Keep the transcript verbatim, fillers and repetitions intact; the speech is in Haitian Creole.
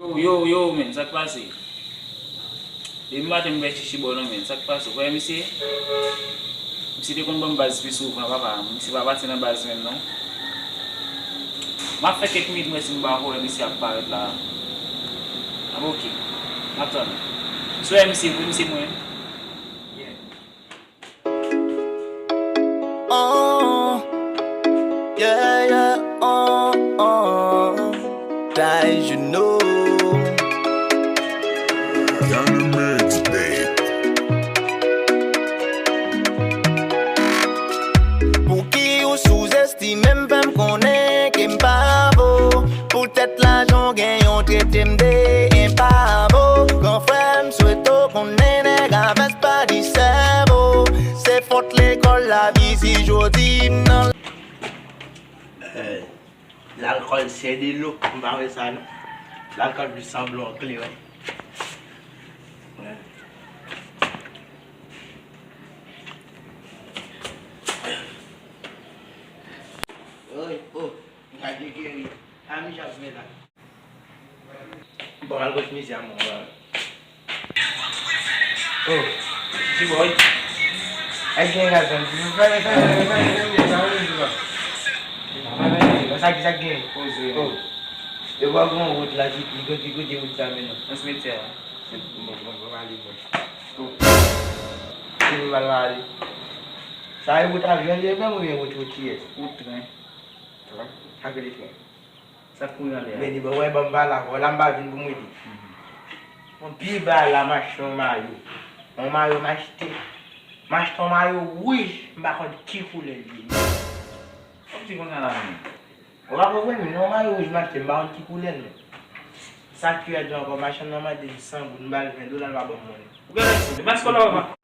Yo, yo, yo, men, sa k pase? Depi maten m wè Chichi bò nan men, sa k pase? Ou wè misye? Misye te konn ban m baz pi souvan, papa. Misye pa pati nan baz menm, non. M ap fè kèk minit, mwen, si m pa wè misye ap parèt la. Ah, ok. M ap tann. Si w wè misye vre, misye mwen. Yeah. Oh, yeah, yeah, oh, oh. Guys, you know. Young Mix, babe. Pouki ou souzestime m, fè m konnen ke m pa vo. Poutèt lajan w genyen, w trete m de enpavo. Gran frè m, swete w konnen nèg a vès pa di sèvo. Se fòt lekòl lavi si jodi m nan. Hey, lalkòl se delo, m pa wè sa non. Lalkòl plis sanblan kleren. Oy, oh, gade geri. A mi jan ap vin la. Bon, al kot mizè a, mon. Oh, Chiboy. Ay, gen gaz, an. Fè, fè, fè, fè, fè, fè, fè, fè, fè, fè. Sa ki, sa ki gen? Poze. Oh. Yo pa gon wout la ki, ki, ki kote wout sa mennen? Nan simetyè a. Se bon, bon, bon, ale, bon. Oh. Se bon, al, ale. Sa e wout avyon li menm oubyen wout, wout kiyès? Wout tren. Tren? Sa k rele tren? Sa k kouri anlè a? Men li bon, wè, ban m pale avè w. La m pa vin pou m rete. Mhm. Yon pye ba la m achte yon mayo. Yon mayo m achte. M achte yon mayo wouj, m pa konn ki koulè l ye. Kòmsi konsa la menm. Ou pa konprann, men yon mayo wouj m achte, m pa konn ki koulè l, men. Sa ki rèd la ankò, machann nan mande m san goud, m ba l ven dola, l pa ban m monnen. Ou genlè sou, men èske w la wè m ap